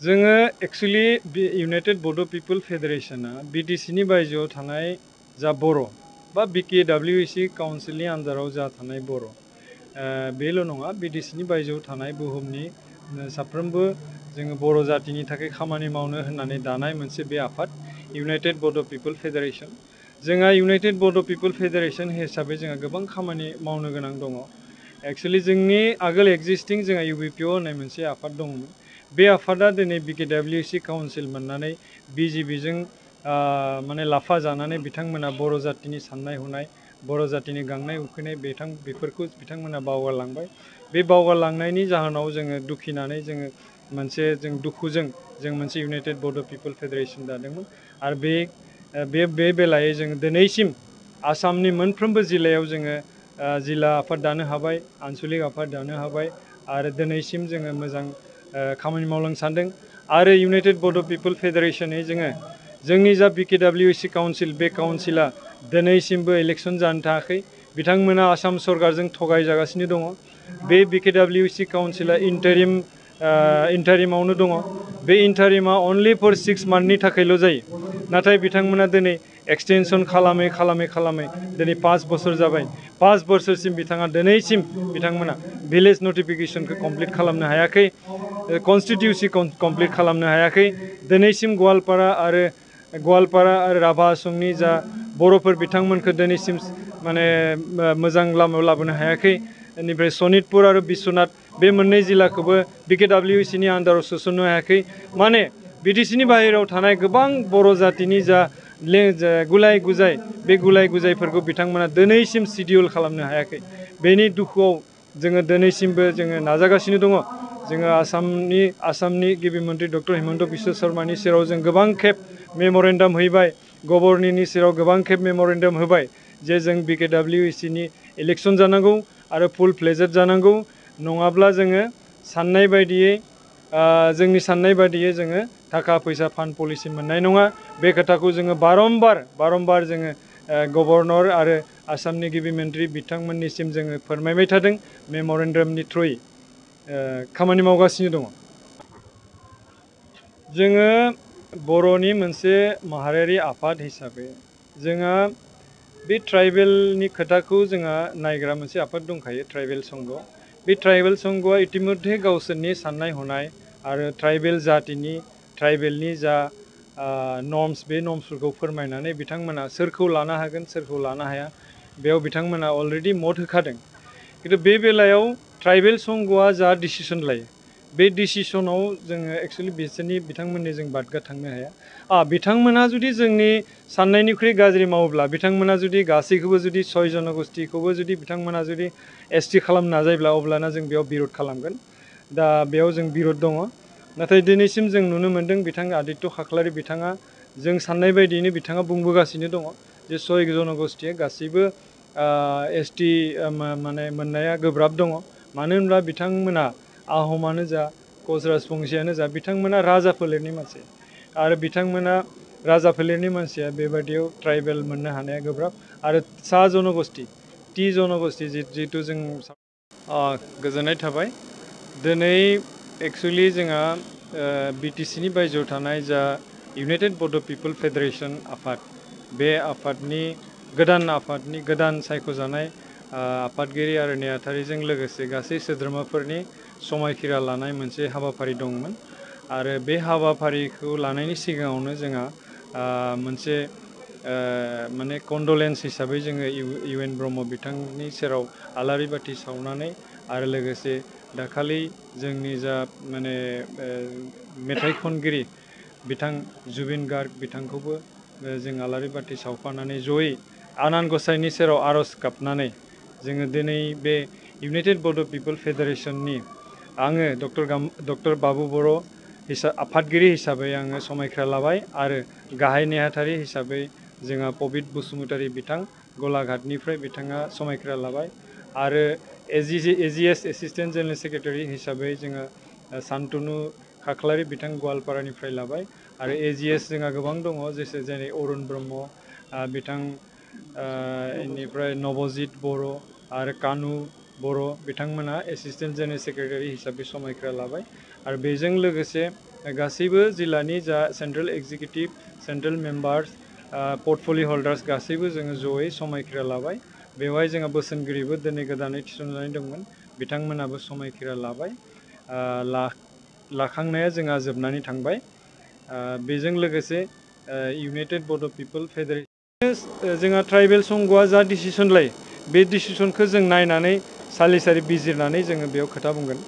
जोङो actually United बड' पिपल फेडारेशना बिटिसिनि बायजोआव थानाय जा बर' बा BKWC काउन्सिलनि आन्दाराव जा थानाय बर' बेल' नङा बिटिसिनि बायजोआव थानाय बुहुमनि साफ्रोमबो जोङो बर' जातिनि थाखाय खामानि मावनो होननानै दानाय मोनसे बे आफाद इउनाइटेड बड' पिपल फेडारेशन। जोंहा इउनाइटेड बड' पिपल फेडारेशन हिसाबै जोंहा गोबां खामानि मावनो गोनां दङ। एक्चुअली जोंनि आगोल एक्जिस्टिं जोंहा UBPO होननाय मोनसे आफाद दंमोन। बे आफादा दिनै BKWC काउन्सिल मोननानै BJPजों माने लाफा जानानै बिथांमोना बर' जातिनि साननाय हनाय बर' जातिनि गांनाय उखैनाय बेफोरखौ बिथांमोना बावगारलांबाय। बे बावगारलांनायनि जाहोनाव जोङो दुखिनानै जोङो जों दुखुजों जों मोनसे इउनाइटेड बड' पिपल फेडारेशन दादोंमोन। आरो बे बेलायै जोङो दिनैसिम आसामनि मोनफ्रोमबो जिल्लायाव जोङो जिल्ला आफाद दानो हाबाय, आनसलिक आफाद दानो हाबाय आरो दिनैसिम जोङो मोजां खामानि मावलांनो सानदों। आरो इउनाइटेड बड' पिपल फेडारेशनै जोंनि जा BKWC काउन्सिल बे काउन्सिला दिनैसिमबो इलेक्सन जानो थाखाय बिथांमोना आसाम सरकारजों थगायजागासिनो दङ। बे BKWC काउन्सिला इन्टारिमावनो दङ। बे इन्टारिमा अनलि फर 6 मान्थनि थाखायल' जायो। नाथाय बिथांमोना दिनै एक्सटेनसन खालामै दिनै 5 बोसोर जाबाय। 5 बोसोरसिम दिनैसिम बिथांमोना भिलेज नटिफिकेशनखौ कमप्लिट खालामनो हायाखै, कनस्टिटिउसि कमप्लिट खालामनो हायाखै। दिनैसिम गवालपारा आरो राभा आसमनि जा बर'फोर बिथांमोनखौ दिनैसिम माने मोजां लामायाव लाबोनो हायाखै। बेनिफ्राय सनितपुर आरो बिश्वनाथ बे मोननै जिल्लाखौबो BKWCनि आन्दाराव सोसननो हायाखै। माने बिटिसिनि बाहेरायाव थानाय गोबां बर' जातिनि गुलाय गुजाय बे गुलाय गुजायफोरखौ बिथांमोना दिनैसिम सिडिउल खालामनो हायाखै। बेनि दुखुआव जोङो दिनैसिमबो जोङो नाजागासिनो दङ। जोङो आसामनि गिबि मन्थ्रि डक्टर हिमन्त बिश्व शर्मानि सेराव जों गोबां खेब मेम'रेन्डाम हैबाय, गभर्नरनि सेराव गोबां खेब मेम'रेन्डाम होबाय जे जों BKWCनि इलेक्सन जानांगौ आरो फुल फ्लेजेड जानांगौ। नङाब्ला जोङो जोंनि साननाय बायदियै जोङो थाखा फैसा फान्ड पलिसि मोननाय नङा। बे खोथाखौ जोङो बारम्बार जोङो गभर्नर आरो आसामनि गिबि मन्थ्रि बिथांमोननिसिम जोङो फोरमायबाय थादों, मेम'रेन्डामनि थ्रुयै खामानि मावगासिनो दङ। जोङो बर'नि मोनसे माहारियारि आफाद हिसाबै जोंहा बे ट्राइबेलनि खोथाखौ जोंहा नायग्रा मोनसे आफाद दंखायो, ट्राइबेल संघ। बे ट्राइबेल संघआ इतिमध्य गावसोरनि साननाय हनाय आरो ट्राइबेलनि जा नर्म्स बे नर्म्सफोरखौ फोरमायनानै बिथांमोना सोरखौ लानो हागोन सोरखौ लानो हाया बेयाव बिथांमोना अलरेडि मत होखादों। खिन्थु बे बेलायाव ट्राइबेल संघआ जा डिसिसन लायो बे डिसिसनाव जोङो एक्सुवेलि बिथांमोननि जों बादगा थांनो हाया। बिथांमोना जुदि जोंनि साननायनिख्रुइ गाज्रि मावोब्ला, बिथांमोना जुदि गासैखौबो जुदि 6 जनगोष्ठीखौबो जुदि बिथांमोना जुदि ST खालामनो नाजायोब्ला अब्लाना जों बेयाव बिर'ध खालामगोन। दा बेयाव जों बिर'ध दङ। नाथाय दिनैसिम जों नुनो मोन्दों बिथां आदित्य खाख्लारि बिथाङा जों साननाय बायदियैनो बिथाङा बुंबोगासिनो दङ जे 6 जनगोष्ठीया गासैबो ST माने मोननाया गोब्राब दङ। मानो होनब्ला बिथांमोना आहमानो जा कच राजबंसियानो जा बिथांमोना राजा फोलेरनि मानसि आरो बिथांमोना राजा फोलेरनि मानसिया बेबादियाव ट्राइबेल मोननो हानाया गोब्राब। आरो सा जनगोष्ठी T जनगोष्ठी जिहेतु जों गोजोननाय थाबाय। दिनै एक्सुवेलि जोंहा BTCनि बायजोआव थानाय जा इउनाइटेड बड' पिपल फेडारेशन आफाद, बे आफादनि गोदान सायख'जानाय आफादगिरि आरो नेहाथारिजों लोगोसे गासै सोद्रोमाफोरनि समायखिरा लानाय मोनसे हाबाफारि दंमोन। आरो बे हाबाफारिखौ लानायनि सिगाङावनो जोंहा मोनसे माने कन्डलेन्स हिसाबै जोङो UN ब्रह्म बिथांनि सेराव आलारि बाथि सावनानै आरो लोगोसे दाखालि जोंनि जा माने मेथाइ खनगिरि बिथां जुबिन गार्ग बिथांखौबो जों आलारि बाथि सावफानानै जयै आनान गसाइनि सेराव आर'ज गाबनानै जोङो दिनै बे इउनाइटेड बड' पिपल फेडारेशननि आङो डक्टर बाबु बर' आफादगिरि हिसाबै आङो समायखिरा लाबाय आरो गाहाय नेहाथारि हिसाबै जोंहा पबित बसुमतारी बिथां गलाघाटनिफ्राय बिथाङा समायखिरा लाबाय आरो AGS एसिस्टेन्ट जेनेरेल सेक्रेटारि हिसाबै जोङो सान्तनु खाख्लारि बिथां गवालपारानिफ्राय लाबाय आरो AGS जोंहा गोबां दङ जेरै अरुण ब्रह्म बिथां इनिफ्राय नबजित बर' आरो कानु बर' बिथांमोना एसिस्टेन्ट जेनेरेल सेक्रेटारि हिसाबै समायखिरा लाबाय आरो बेजों लोगोसे गासैबो जिल्लानि जा सेन्ट्रेल एक्जिकिउटिभ सेन्ट्रेल मेम्बार्स पर्टफलिय' हल्डार्स गासैबो जोङो जयै समायखिरा लाबाय। बेवहाय जोंहा बोसोनगिरिबो दिनै गोदानै थिसनजानाय दंमोन, बिथांमोनाबो समायखिरा लाबाय। लाखांनाया जोंहा जोबनानै थांबाय। बेजों लोगोसे इउनाइटेड बड' पिपल फेडारेसन जोंहा ट्राइबेल संघआ जा डिसिसन लायो बे डिसिसनखौ जों नायनानै सालिसारि बिजिरनानै जोङो बेयाव खोथा बुंगोन।